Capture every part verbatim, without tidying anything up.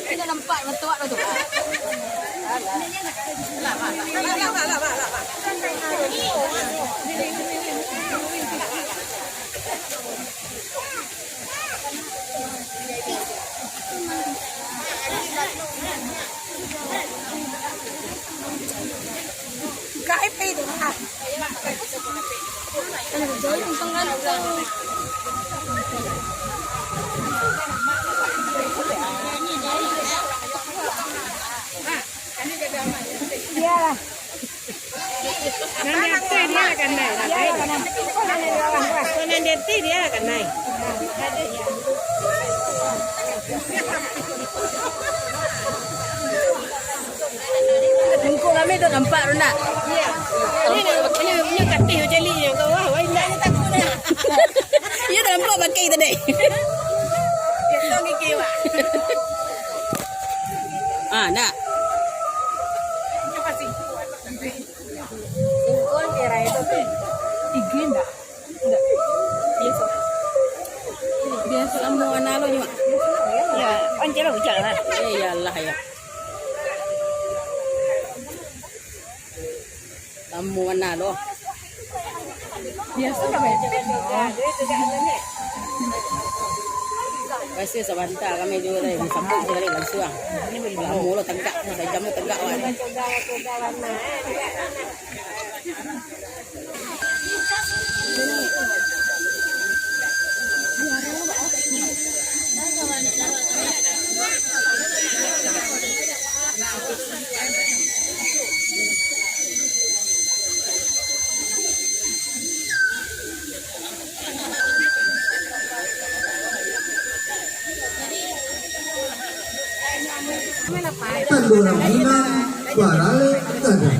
Tidak nampak, betul tu. Iyalah. Nan di ateh dia lah kanai. Kalau nan di ateh dia lah kanai. Muko kami tu nampak tu nak. Iya. Ini, ini, ini katih macam ni, yang kau, wah, wah, indah. Iya, nampak pakai tadi. Biasa gigi, wah. Ah, nak. Singkong kira itu tu. Tiga ndak? Ndak. Biasa. Biasa. Kamu anak lo juga? Ya, anjir lo, hujan lah. Eh, ya Allah, ya. Kamu anak lo. Biasa lah, baik. Biasa sabanta kami juga tadi, disambut sekali langsung. Lamo lo tagak, sajam lo tagak, wan. Tanduran Minang, baralek dagang.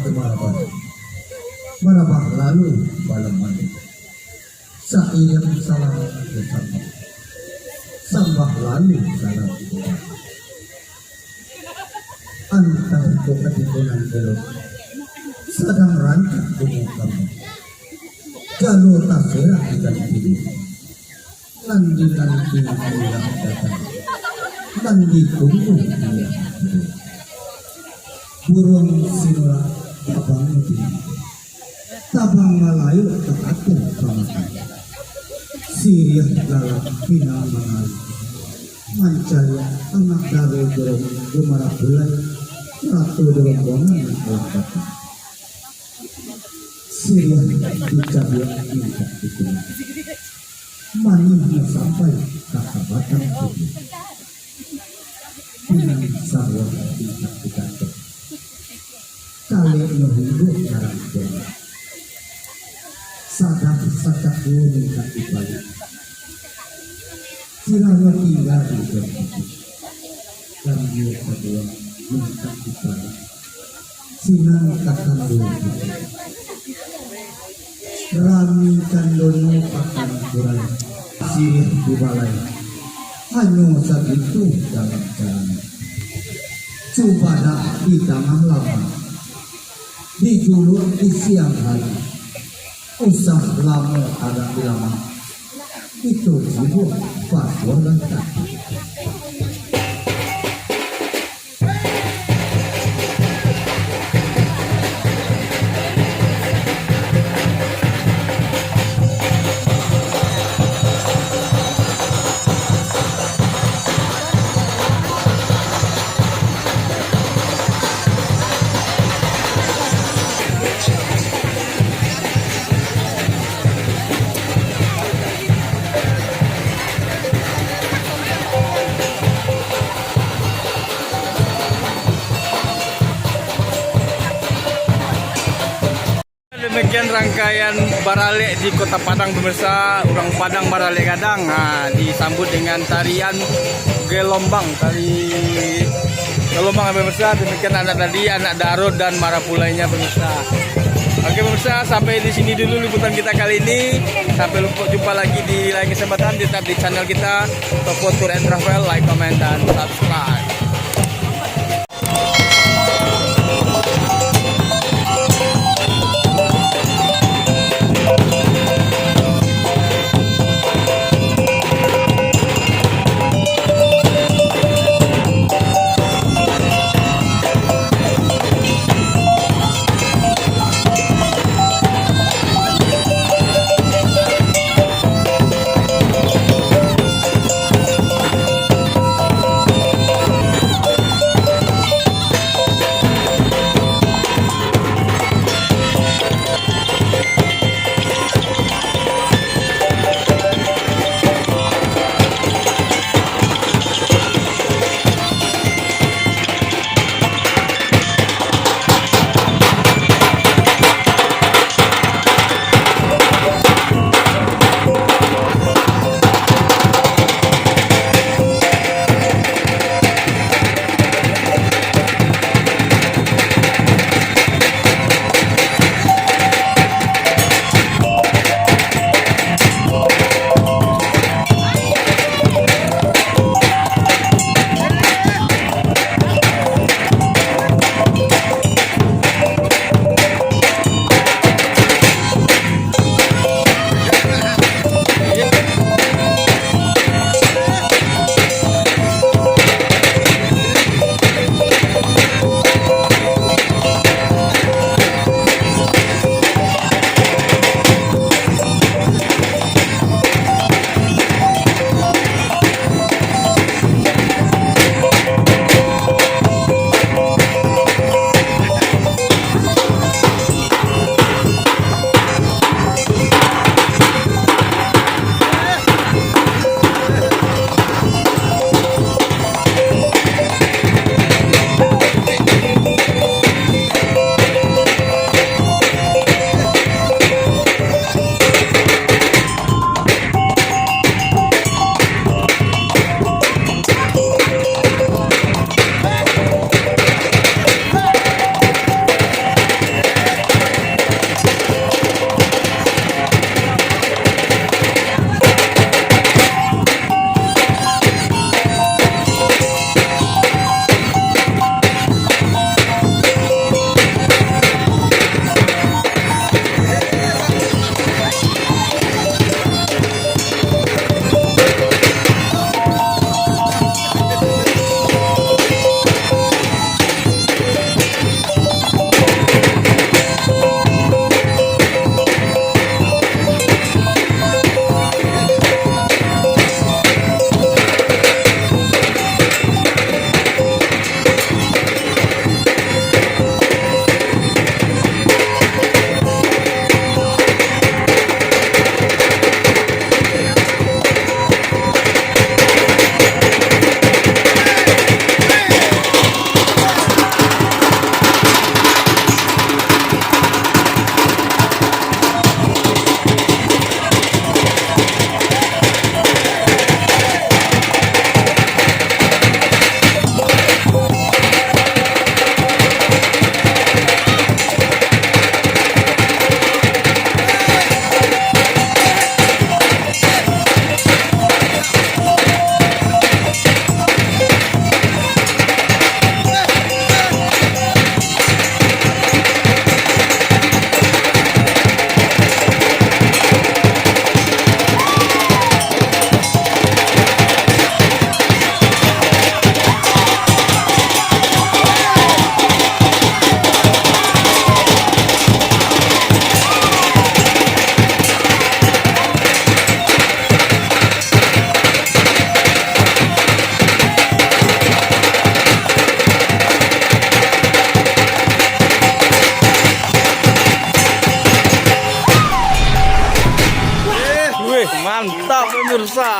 Marabah, marabah lalu balamano. Sairiang salam jo sambah, sambah lalu salam jo sambah. Antah kok katiko nan elok, sadang rancak bungo kambang, jalo taserak ikan tigo. Nan dinanti indak datang, nan ditunggu indak tibo. Buruang sinulak tabang tinggi, tabang malayok ka ateh pamakan. Siriah lalak pinang mangaruah, mancaliak anak daro jo marapulai, rato jo rombongan nan alah datang. Siriah dicabiak mintak dikunyah. Manih nyo sampai ka sabatang tubuah. Pinang sabuah mintak dikacok. Kalek nyo hinggo karang tuan. Sadang sacakua mintak dipalik. Sirah nyo tingga di tuan. Kambia kaduo mintak dipalik. Sinan ka kandonyo. Rami kandonyo pakan kurai, siriah di balai. Hanyo sagitu dalam jalannyo. Cubadak di tangah laman, dijuluak di siang hari. Usah lamo tagak di laman. Itu jiwa pasuakan kaki. Demikian rangkaian baralek di Kota Padang, pemirsa. Urang Padang baralek gadang, ha, disambut dengan tarian gelombang, tari gelombang, pemirsa. Demikian anak tadi, anak daro dan marapulainya, pemirsa. Oke, pemirsa, sampai di sini dulu liputan kita kali ini. Sampai lupa jumpa lagi di lain kesempatan, tetap di channel kita, Toko Tour and Travel. Like, comment, dan subscribe. Mantap, pemirsa.